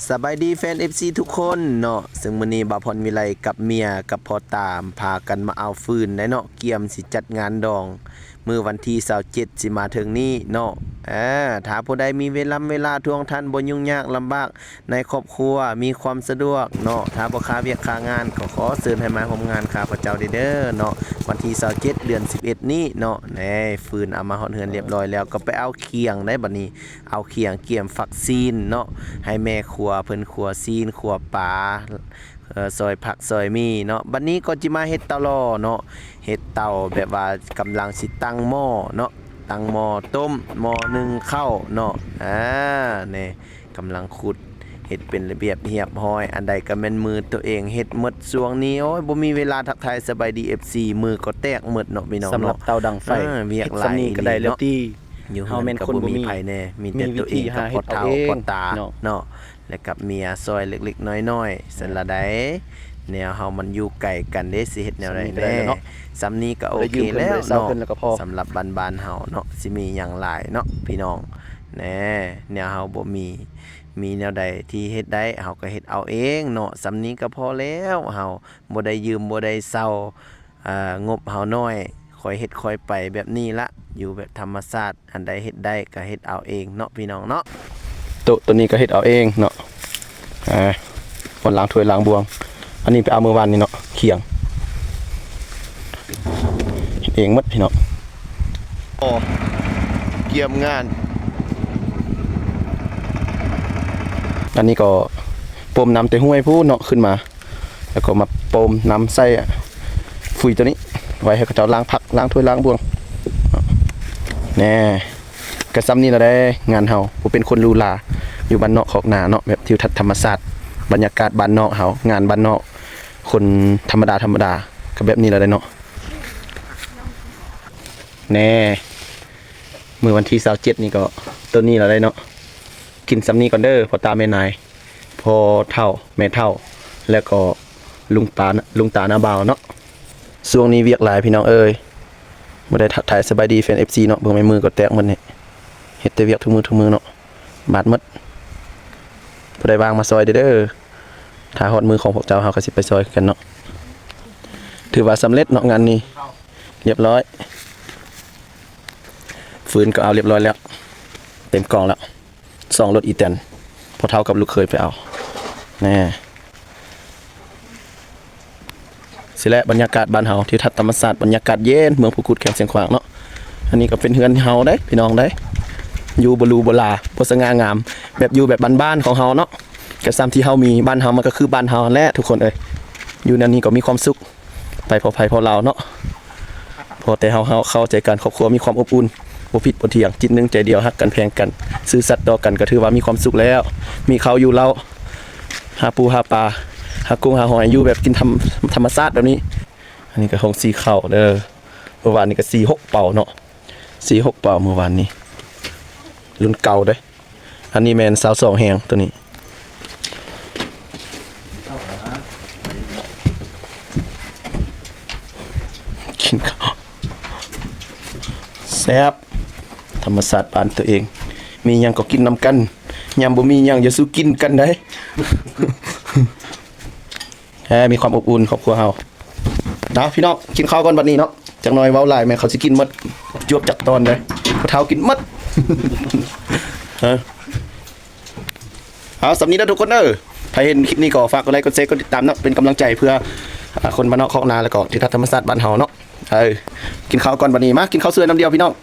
ສະບາຍດີແຟນເອັຟຊີທຸກຄົນເນາະ, ເຊິ່ງມື້ນີ້ບ່າວພອນວິໄລກັບເມຍກັບພໍ່ຕາມພາກັນມາເອົາຟືນໄດ໋ເນາະ, ກຽມຊິຈັດງານດອງມື້ວັນທີຊາວເຈັດຊິມາເຖິງນີ້ເນາະ. ເອີ ຖ້າຜູ້ໃດມີເວລາ ເວລາທ່ວງທັນ ບໍ່ຫຍຸ້ງຍາກລຳບາກໃນຄອບຄົວ ມີຄວາມສະດວກເນາະ, ຖ້າບໍ່ຄາວຽກຄາງານ ກໍຂໍເຊີນໃຫ້ມາຮ່ວມງານຂ້າພະເຈົ້າເດີເນາະ, ວັນທີຊາວເຈັດ ເດືອນສິບເອັດນີ້ເນາະ. ແນ່ ຟືນເອົາມາຮອດເຮືອນລຽບຮ້ອຍແລ້ວ ກໍໄປເອົາຄຽງໄດ໋ບັດນີ້. ເອົາຄຽງກຽມຝັກຊີ້ນເນາະ ໃຫ້ແມ່ຄົວເພິ່ນຂົ້ວຊີ້ນຂົ້ວປາ ເອີ ຊອຍຜັກຊອຍໝີ່ເນາະ. ບັດນີ້ກໍຊິມາເຮັດເຕົາຫຼໍ່ເນາະ, ເຮັດເຕົາແບບວ່າກຳລັງຊິຕັ້ງໝໍ້ເນາະ, ຕັ້ງໝໍ້ຕົ້ມ ໝໍ້ໜຶ້ງເຂົ້າເນາະ. ອາ ແນ່ ກຳລັງຂຸດ ເຮັດເປັນລະບຽບຮຽບຮ້ອຍ, ອັນໃດກໍແມ່ນມືຕົວເອງເຮັດໝົດຊ່ວງນີ້. ໂອ້ຍ ບໍ່ມີເວລາທັກທາຍສະບາຍດີເອັຟຊີ, ມືກໍແຕກໝົດເນາະພີ່ນ້ອງເນາະ. ສຳລັບເຕົາດັງໄຟ ເອີ ວຽກຫຼາຍອີ່ຫຼີເນາະ. ຢູ່ເຮືອນກໍບໍ່ມີໃຜແນ່ ມີແຕ່ຕົວເອງກັບພໍ່ເຖົ້າພໍ່ຕາເນາະ ແລະກັບເມຍຊ່ອຍເລັກໆນ້ອຍໆຊັ້ນລະໃດ໋. ແນວເຮົາມັນຢູ່ໄກກັນເດ້ ຊິເຮັດແນວໃດແນ່. ສ່ຳນີ້ກໍໂອເຄແລ້ວເນາະ ສຳລັບບ້ານໆເຮົາເນາະ, ຊິມີຫຍັງຫຼາຍເນາະພີ່ນ້ອງ. ແນ່ ແນວເຮົາບໍ່ມີ ມີແນວໃດທີ່ເຮັດໄດ້ ເຮົາກໍເຮັດເອົາເອງເນາະ, ສ່ຳນີ້ກໍພໍແລ້ວ. ເຮົາບໍ່ໄດ້ຢືມບໍ່ໄດ້ເຊົ່າ ອ່າ ງົບເຮົານ້ອຍ ຄ່ອຍເຮັດຄ່ອຍໄປແບບນີ້ລະ, ຢູ່ແບບທຳມະຊາດ, ອັນໃດເຮັດໄດ້ກໍເຮັດເອົາເອງເນາະພີ່ນ້ອງເນາະ. ໂຕະໂຕນີ້ກໍເຮັດເອົາເອງເນາະ, ອ່າ ບ່ອນລ້າງຖ້ວຍລ້າງບ່ວງ, ອັນນີ້ໄປເອົາມື້ວານນີ້ເນາະ, ຄຽງ ເຮັດເອງໝົດພີ່ນ້ອງ. ອໍ ກຽມງານ. ອັນນີ້ກໍປົມນ້ຳແຕ່ຫ້ວຍພຸ້ນເນາະ ຂຶ້ນມາ ແລ້ວກໍມາປົມນ້ຳໃສ່ຟຸຍໂຕນີ້ ໄວ້ໃຫ້ເຂົາເຈົ້າລ້າງຜັກ ລ້າງຖ້ວຍ ລ້າງບ່ວງ. ແນ່ ກະສ່ຳນີ້ລະເດ້ ງານເຮົາບໍ່ເປັນຄົນຫຼູຫຼາ ຢູ່ບ້ານນອກຄອກນາເນາະ, ແບບທິວທັດທຳມະຊາດ ບັນຍາກາດບ້ານນອກເຮົາ, ງານບ້ານນອກ ຄົນທຳມະດາ ທຳມະດາ ກໍແບບນີ້ລະເດ້ເນາະ. ແນ່ ມື້ວັນທີຊາວເຈັດນີ້ກໍໂຕນີ້ລະເດ້ເນາະ. ກິນສ່ຳນີ້ກ່ອນເດີ ພໍ່ຕາແມ່ນາຍ ພໍ່ເຖົ້າແມ່ເຖົ້າ ແລ້ວກໍລຸງຕາ ລຸງຕານ້າບ່າວເນາະ. ຊ່ວງນີ້ວຽກຫຼາຍພີ່ນ້ອງເອີຍ, ບໍ່ໄດ້ທັກທາຍສະບາຍດີແຟນເອັຟຊີເນາະ. ເບິ່ງແມ່ມືກໍແຕກໝົດນີ້, ເຮັດແຕ່ວຽກທຸກມື້ທຸກມື້ເນາະ, ບາດໝົດ. ຜູ້ໃດວ່າງມາຊ່ອຍເດີ ຖ້າຮອດມື້ຂອງພວກເຈົ້າ ເຮົາກໍຊິໄປຊ່ອຍຄືກັນເນາະ. ຖືວ່າສຳເລັດເນາະ ງານນີ້ ລຽບຮ້ອຍ. ຟືນກໍເອົາລຽບຮ້ອຍແລ້ວ, ເຕັມກ່ອງແລ້ວ. ສອງລົດອີແຕນ ພໍ່ເຖົ້າກັບລູກເຂີຍໄປເອົາ. ແນ່ ຊີ້ແຫຼະ ບັນຍາກາດບ້ານເຮົາ ທິວທັດທຳມະຊາດ ບັນຍາກາດເຢັນ ເມືອງພູກຸດ ແຂວງຊຽງຂວາງເນາະ. ອັນນີ້ກໍເປັນເຮືອນເຮົາເດ້ພີ່ນ້ອງເດ້, ຢູ່ບໍ່ຫຼູບໍ່ຫຼາ ບໍ່ສະຫງ່າງາມ, ແບບຢູ່ແບບບ້ານໆຂອງເຮົາເນາະ. ກໍສ່ຳທີ່ເຮົາມີ, ບ້ານເຮົາມັນກໍຄືບ້ານເຮົາຫັ້ນແຫຼະທຸກຄົນເອີຍ. ຢູ່ແນວນີ້ກໍມີຄວາມສຸກ ໄປພໍໄພພໍລາວເນາະ. ພໍແຕ່ເຮົາ ເຮົາເຂົ້າໃຈກັນ, ຄອບຄົວມີຄວາມອົບອຸ່ນ, ບໍ່ຜິດບໍ່ຖຽງ, ຈິດໜຶ່ງໃຈດຽວ, ຮັກກັນແພງກັນ, ຊື່ສັດຕໍ່ກັນ, ກໍຖືວ່າມີຄວາມສຸກແລ້ວ. ມີເຂົ້າຢູ່ເລົ້າ, ຫາປູຫາປາ, ຫາກຸ້ງຫາຫອຍ, ຢູ່ແບບກິນທຳ ທຳມະຊາດແບບນີ້. ອັນນີ້ກໍໂຮງສີເຂົ້າເດີ. ເມື່ອວານນີ້ກໍສີ່ຫົກເປົາເນາະ, ສີ່ຫົກເປົາເມື່ອວານນີ້, ລຸ້ນເກົ່າເດ້. ອັນນີ້ແມ່ນຊາວສອງແຮງໂຕນີ້. ກິນເຂົ້າແຊບ ທຳມະຊາດບ້ານຕົວເອງ, ມີຫຍັງກໍກິນນຳກັນ, ຍາມບໍ່ມີຫຍັງຢ່າສູ່ກິນກັນໃດ. ແທ້ ມີຄວາມອົບອຸ່ນຄອບຄົວເຮົາ. ເອົາ ພີ່ນ້ອງ ກິນເຂົ້າກ່ອນບັດນີ້ເນາະ, ຈັກໜ່ອຍເວົ້າຫຼາຍແມ່ນເຂົາຊິກິນໝົດ, ຈວບຈັກຕອນເດ້ ຜູ້ເຖົ້າກິນໝົດ. ເອີ ເອົາ ສ່ຳນີ້ເດີທຸກຄົນເດີ. ໃຜເຫັນຄລິບນີ້ກໍຝາກກົດໄລ ກົດແຊ ກົດຕິດຕາມເນາະ, ເປັນກຳລັງໃຈເພື່ອ ອາ ຄົນບ້ານນອກຄອກນາ ແລ້ວກໍທິວທັດທຳມະຊາດບ້ານເຮົາເນາະ. ເອີ ກິນເຂົ້າກ່ອນບັດນີ້, ມາກິນເຂົ້າຊ່ວຍນຳດຽວ ພີ່ນ້ອງ.